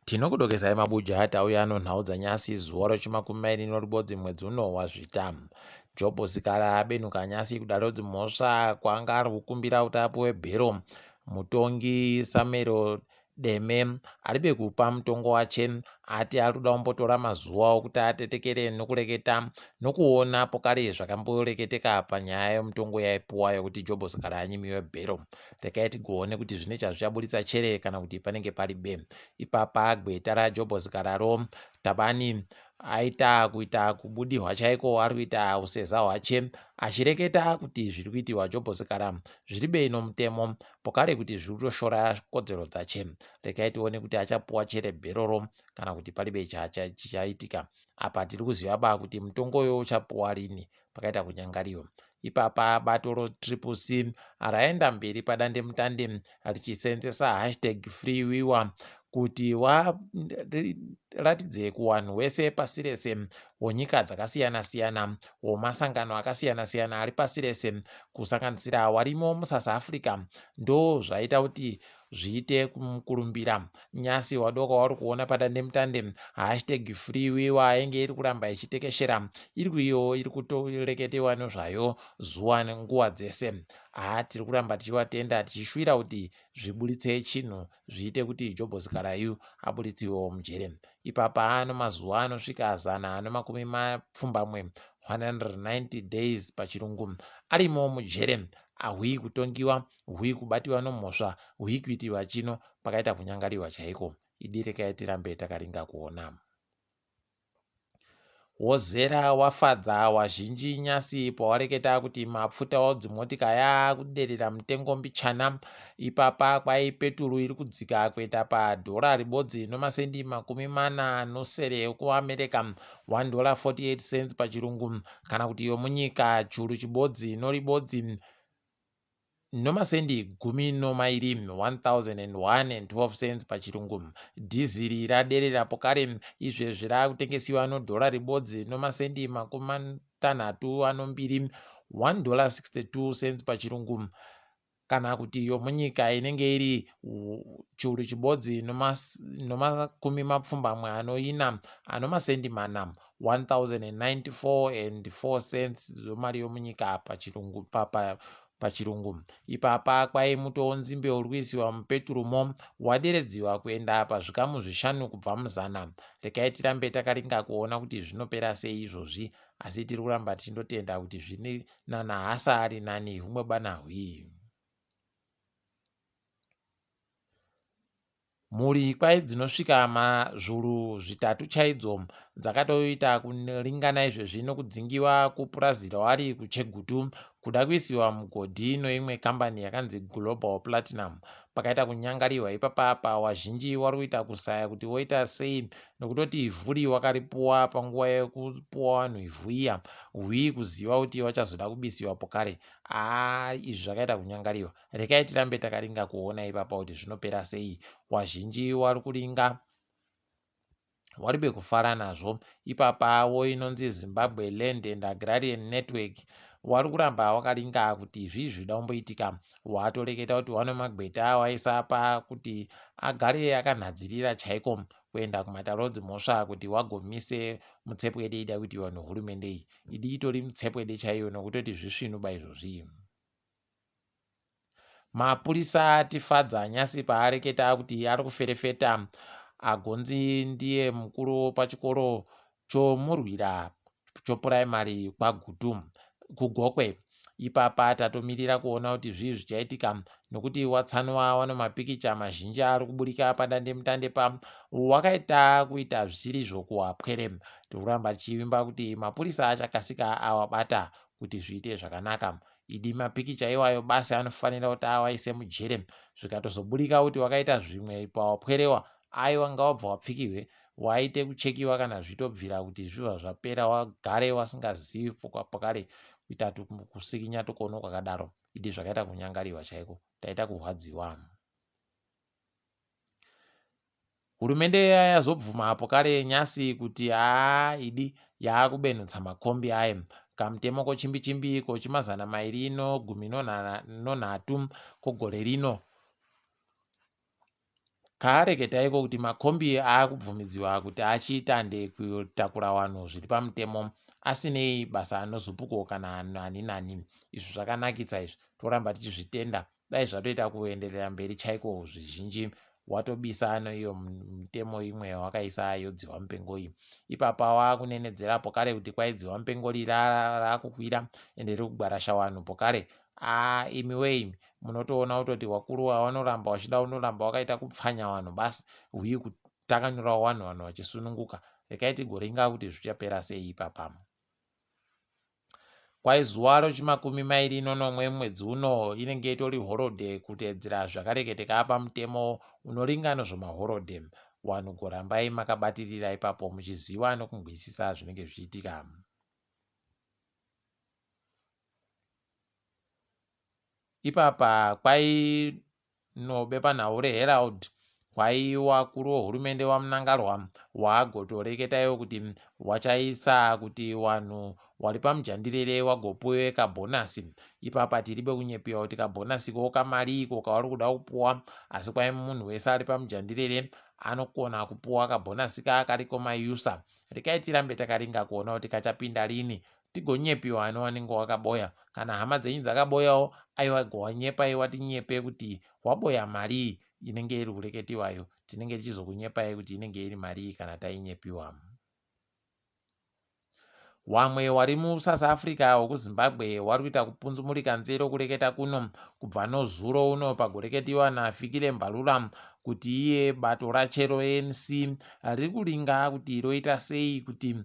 Tinokudokezai mabuja tauya nonhau dzanyasi zuva rechimakumi mairi noribodzi mwedzi uno waZvita. Jobho Sikhala abenuka nyasi kudare redzimhosva kwaanga ari kukumbira kuti apuwe bhero. Mutongi Samero Deme aribe kupa mutongo wache ati ari kuda kumbotora mazuva okuti atetekere nokureketa nokuona pokare zvakamboreketeka panyaya yomutongo yaipuwa yokuti Jobho Sikhala anyimiwe bhero. Rekai tigoone kuti zvine chazvichaburitsa chere kana kuti panenge pari be. Ipapa gweta raJobho Zikararo, Tabani, aita kuita kubudihwa chaiko ari kuita useza hwache achireketa kuti zviri kuitiwa Jobho Zikara zviri bei nomutemo pokare kuti zviri kutoshora kodzero dzache. Rekai tione kuti achapuwa chere bheroro kana kuti paribe chichaitika. Apa tiri kuziva ba kuti mutongo uyo uchapuwa rini pakaita kunyangariwa. Ipapa bato roTriple C raenda mberi padandemutande richiseenzesa hashtag FreeWiwa kuti waratidze kuwanhu wese pasi rese wonyika dzakasiyana-siyana womasangano akasiyana-siyana ari pasi rese kusanganisira warimo muSouth Africa ndo zvaita kuti zviite kumukurumbira. Nyasi wadoka wauri kuona padandemutande hashtag FreeWiwa yainge iri kuramba ichitekeshera iri kuiyo iri kutoreketewa nezvayo zuva nenguva dzese. Haa tiri kuramba tichivatenda tichishuwira kuti zviburitse chinhu zviite kuti Jobho Zikarayu aburitsiwewo mujere. Ipapa ano mazuva anosvika zana nemakumi mapfumbamwe 190 days pachirungu arimo mujere ahwii kutongiwa hwii kubatiwa nomhosva hwii kuitiwa chino pakaita kunyangariwa chaiko idi rekai tirambe takaringa kuona. Wozera wafadza wazhinji nyasi pawareketa kuti mapfuta odzimotika yaakuderera mutengo mbichana ipapa kwai peturu iri kudzika kuenda padhora ribodzi nomasendi 47 ekuAmerica $1.48 pachirungu kana kuti yomunyika churu chibodzi noribodzi nomasendi 12 1001 and 12 cents pachirungu. Dhiziri raderera pokare izvezvi raakutengesiwa nodhora ribodzi nomasendi 62 $1.62 pachirungu kana kuti yomunyika inenge iri churu chibodzi nomakumi 94 anomasendi 4 1094 and 4 cents yomari yomunyika pachirungu pachirungu. Ipapa kwai muto wonzimbe uri kuisiwa mupeturumo waderedziwa kuenda pazvikamu 5 kubva muzana. Rekai tirambe takaringa kuona kuti zvinopera sei izvozvi asi tiri kuramba tichindotenda kuti zviri nanahasa ari nani humwe bana hwii. Mhuri kwai dzinosvika mazvuru 3 chaidzo dzakatoita kuringana izvezvi nokudzingiwa kupurazi ravari kuChegutu kuda kuisiwa mugodhi noimwe kambani yakanzi Global Platinum. Pakaita kunyangariwa ipapapa wazhinji wari kuita kusaya kuti woita sei nokutoti ivhu ri wakaripuwa panguva yekupuwa vanhu ivhu iya hwii kuziva kuti wachazoda kubisiwa pokare. Haa izvi zvakaita kunyangariwa. Rekai tirambe takaringa kuona ipapa kuti zvinopera sei. Wazhinji wari kuringa waribe kufara nazvo. Ipapa wo inonzi Zimbabwe Land and Agrarian Network wari kuramba wakaringa kuti izvi zvida kumboitika. Watoreketa kuti wane magweta waisa pa kuti agare akanhadzirira chaiko kuenda kumatare edzimhosva kuti wagomise mutsepwede ida kuitiwa nehurumende iyi. Idi itori mutsepwede chaiyo nokutoti zvisvinu ba izvozvi. Mapurisa atifadza nyasi paareketa kuti ari kuferefeta agonzi ndiye mukuru pachikoro chomurwira chopuraimari kwaGutu kuGokwe. Ipapa tatomirira kuona kuti zvii zvichaitika nokuti watsanwa wano mapikicha mazhinji ari kuburika padandemutande pa wakaita kuita zvisirizvo kuwapwere. Tiri kuramba tichivimba kuti mapurisa achakasika awabata kuti zviite zvakanaka. Idi mapikicha iwayo basi anofanira kuti awaise mujere zvikatozoburika kuti wakaita zvimwe pawapwerewa aiwa ngawabva wapfikirwe waite kuchekiwa kana zvitobvira kuti zviva zvapera wagare wasingazivi pokare kuita kusikinya tukono kwakadaro. Idi zvakaita kunyangariwa chaiko taita kurwadziwa. Hurumende yazobvuma apo kare nyasi kuti haa idi yaakubenutsa makombi ayo. Kamutemo kochimbi-chimbi kochimazana mairi nogumi nonhatu kogore rino. Kaareketaiko kuti makombi aakubvumidziwa kuti achiitande kutakura wanhu zviri pamutemo asinei basa nozupuko kana nani nani. Izvi zvakanakisa izvi toramba tichizvitenda dai zvatoita kuenderera mberi chaiko zvizhinji watobisa noiyo mitemo imwe yawakaisa yodzihwa mupengo iyi. Ipapa wakunenedzera pokare kuti kwai dzihwa mupengo raakukwira ende riri kugwarasha wanhu pokare. Aa imi wee imi munotoona kutoti wakuru wawanoramba wachida unoramba wakaita kupfanya wanhu basi huyi kutakanyurawo wanhu vanhu vachisununguka. Rekai tigoringa kuti zvichapera sei ipapa. Kwai zuva rechimakumi mairi nonomwe mwedzi uno inenge itori horodhe kuteedzera zvakareketeka pamutemo unoringa nozvemahorodhe. Wanhu gorambai makabatirira ipapo muchiziwa nokunzwisisa zvinenge zvichiitika. Ipapa kwai No bepanhau reHerald kwai wakuru wehurumende waMnangarwa wagotoreketa iwo kuti wachaisa kuti wanhu wari pamujandirere wagopuwe kabhonasi. Ipapa tiribe kunyepiwa kuti kabhonasi ko kamari iko kawari kuda kupuwa asi kwai munhu wese ari pamujandirere anokona kupuwa kabhonasi ka kariko mayusa. Rekai tirambe takaringa kuona kuti kachapinda rini tigonyepiwa ani wanenge wakaboya kana hama dzenyu dzakaboyawo aiwa gowanyepai watinyepe kuti waboya marii inenge iri kureketiwayo tinenge tichizokunyepai kuti inenge iri marii kana tainyepiwa. Wamwe wari muSouth Africa wekuZimbabwe wari kuita kupunzumurika nzero kureketa kuno kubva nozuro uno pagoreketiwa naFikile Mbalula kuti iye bato rache roANC riri kuringa kuti roita sei kuti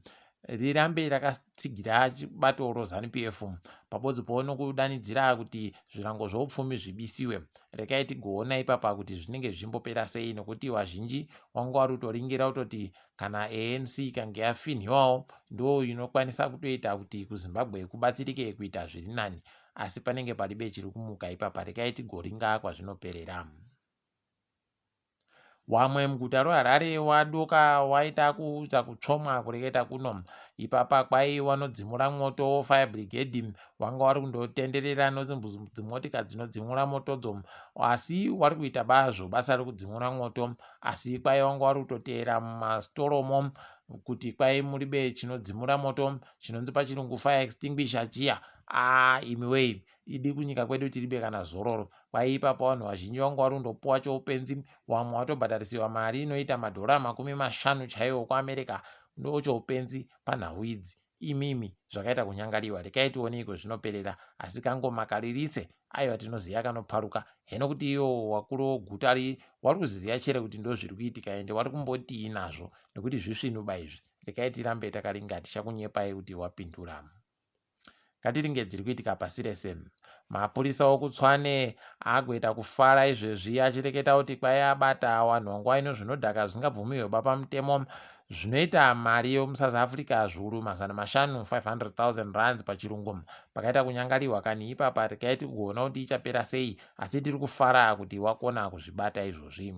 rirambe rakatsigira bato roZanu PF pabodzipo nokudanidzira kuti zvirango zvoupfumi zvibisiwe. Rekai tigoona ipapa kuti zvinenge zvichimbopera sei nokuti vazhinji wanga wari kutoringira kutoti kana ANC ikange yafinhiwawo ndo inokwanisa kutoita kuti kuZimbabwe kubatsirike kuita zviri nani asi panenge paribe chiri kumuka ipapa. Rekai tigoringa kwazvinoperera. Wamwe muguta roHarare wadoka waita kuita kutsvomwa kureketa kuno. Ipapa kwai wanodzimura mwoto fire brigade wanga wari kundotenderera nodzimotika dzinodzimura mwotodzo asi wari kuita bazvo basa rekudzimura mwoto asi kwai wanga wari kutoteera mumasitoromo kuti kwai muribe chinodzimura mwoto chinonzi pachirungu fire extinguisher chiya. Aa imi wei idi kunyika kwedu tiribe kana zororo. Kwai ipapa vanhu vazhinji vanga vari kundopuwa choupenzi wamwe watobhadharisiwa mari inoita madhora 50 chaiwo kuAmerica ndochoupenzi panhau idzi. Imimi zvakaita kunyangariwa rekai tione iko zvinoperera asi kangoma kariritse aiwa tinoziva kanoparuka heno kuti iwo wakuru woguta wari kuziziya chere kuti ndozviri kuitika ende wari kumbotii nazvo nekuti zvisvinuba izvi rekai tirambe takaringa tichakunyepai kuti wapindura. Ngatiringe dziri kuitika pasi rese. Mapurisa okuTshwane agoita kufara izvezvi achireketa kuti kwai abata vanhu vanguva ino zvinodhaka zvisingabvumirwe pamutemo zvinoita mari yomuSouth Africa zviuru 500 500,000 rands pachirungu. Pakaita kunyangariwa kani ipapa rekai tigoona kuti ichapera sei asi tiri kufara kuti wakona kuzvibata izvozvi.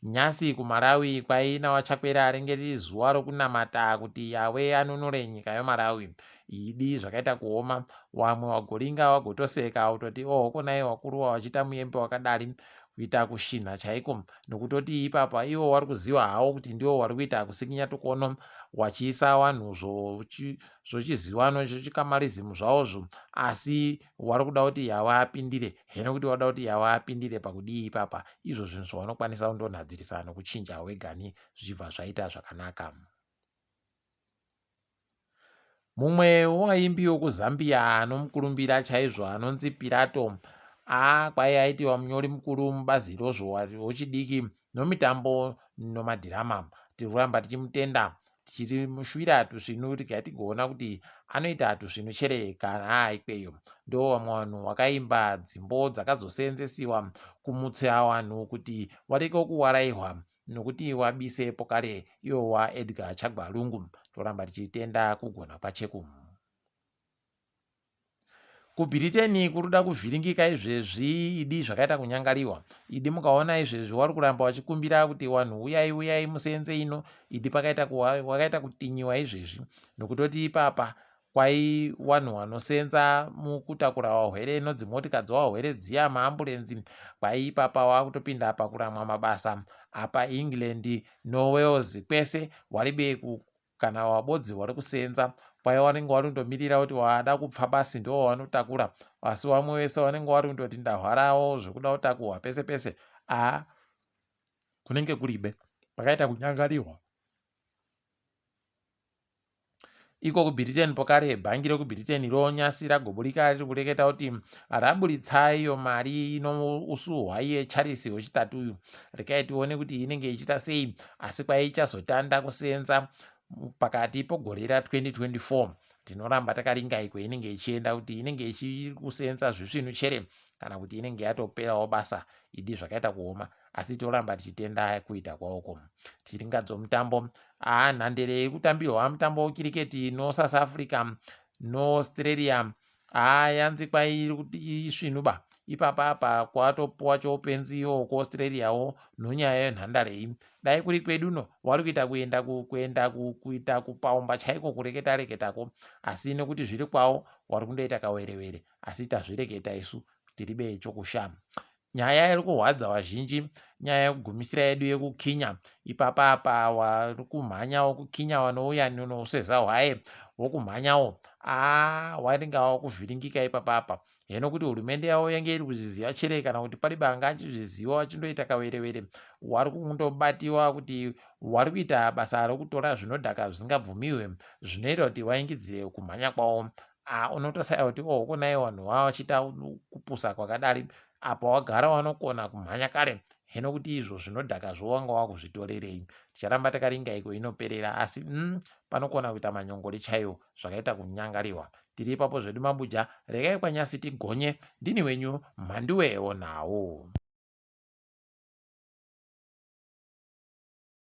Nyasi kuMalawi kwaina waChakwera ringe riri zuva rokunamata kuti Yahweh anunure nyika yoMalawi. Idi zvakaita kuoma wamwe wagoringa wagotoseka kutoti oho konai wakuru wachiita muyembe wakadari kuita kushinha chaiko nokutoti ipapa iwo wari kuziwa hawo kuti ndiwo wari kuita kusikinya tukono wachiisa wanhu zvochiziwano zvochikamarizimu zvawozvo asi wari kuda kuti Yahweh apindire heno kuti wada kuti Yahweh apindire pakudii ipapa izvo zvinhu zvaunokwanisa kundonhadzirisa nokuchinja wegani zvichibva zvaita zvakanaka. Mumwe wevaimbi wekuZambia anomukurumbira chaizvo anonzi Pirato aa kwai aitiwa munyori mukuru mubazi rozvochidiki nomitambo nomadhirama. Tiri kuramba tichimutenda tichimushuwira tusvinu tigai tigoona kuti anoita tusvinu chere kana aaikweyo. Ndo vamwe vanhu vakaimba dzimbo dzakazoseenzesiwa kumutsa vanhu kuti wareke kuwaraihwa nokuti wabise pokare iwo waEdgar Chagwa Lungu. Toramba tichitenda kugona kwacheku. KuBritain kuri kuda kuvhiringika izvezvi idi zvakaita kunyangariwa. Idi mukaona izvezvi wari kuramba wachikumbira kuti wanhu uyai uyai museenze ino idi pakaita wakaita kutinyiwa izvezvi nokutoti ipapa Kwai wanhu wanosenza mukutakura wahwere nodzimotika dzewahwere dziya maambulenzi kwai ipapa wakutopinda pakuramwa mabasa apa England noWales kwese waribe kana wabodzi wari kusenza kwai wanenge wari kundomirira kuti wada kupfa basi ndiwo wanotakura asi wamwe wese wanenge wari kundoti ndahwarawo zvekuda kutakurwa pese pese aa kunenge kuribe pakaita kunyangarirwa Iko kuBritain pokare bhangi rekuBritain ronyasi ragoburika riri kureketa kuti raburitsa iyo mari ino usu hwaiye Charles wechitatu uyu. Rekai tione kuti inenge ichiita sei asi kwai ichazotanda kusenza pakati pogore ra 2024. Tinoramba takaringa iko inenge ichienda kuti inenge ichikusenza zvisvinu chere kana kuti inenge yatoperawo basa idi zvakaita kuoma asi toramba tichitenda kuita kwawoko. Tiringadzo mutambo haa nhandere iri kutambirwa mutambo wekiriketi noSouth Africa noAustralia haa yanzi kwai iri kuti isvinu ba ipapa apa kwatopuwa choupenzi iwo kuAustraliawo nonyaya yenhandare iyi dai kuri kwedu no wari kuita kuenda kuenda kuita kupaumba chaiko kureketa reketako asi nekuti zviri kwawo wari kundoita kawerewere asi tazvireketa isu tiribe chokushama Nyaya iri kurwadza vazhinji nyaya yekugumisira yedu yekukinya ipapa apa wari kumhanyawo kukinya vanouya nouseza hwaye wokumhanyawo aa waringa wakuvhiringika ipapa apa heno kuti hurumende yavo yange iri kuzviziva chere kana kuti paribe anga achizviziva vachindoita kawerewere wari kundobatiwa kuti wari kuita basa rokutora zvinodhaka zvisingabvumiwe zvinoita kuti waingidzire kumhanya kwavo Ah, unotosaya kuti oh kunai vanhu vava vachiita kupusa kwakadari apa wagara wanokona kumhanya kare heno kuti izvo zvinodhaka zvo wanga wakuzvitorerei ticharamba takaringa iko inoperera asi mm, panokona kuita manyongori chaiwo zvakaita kunyangariwa tiri ipapo zvedu mabuja regai kwanyasi tigonye ndini wenyu mhanduwe onawo.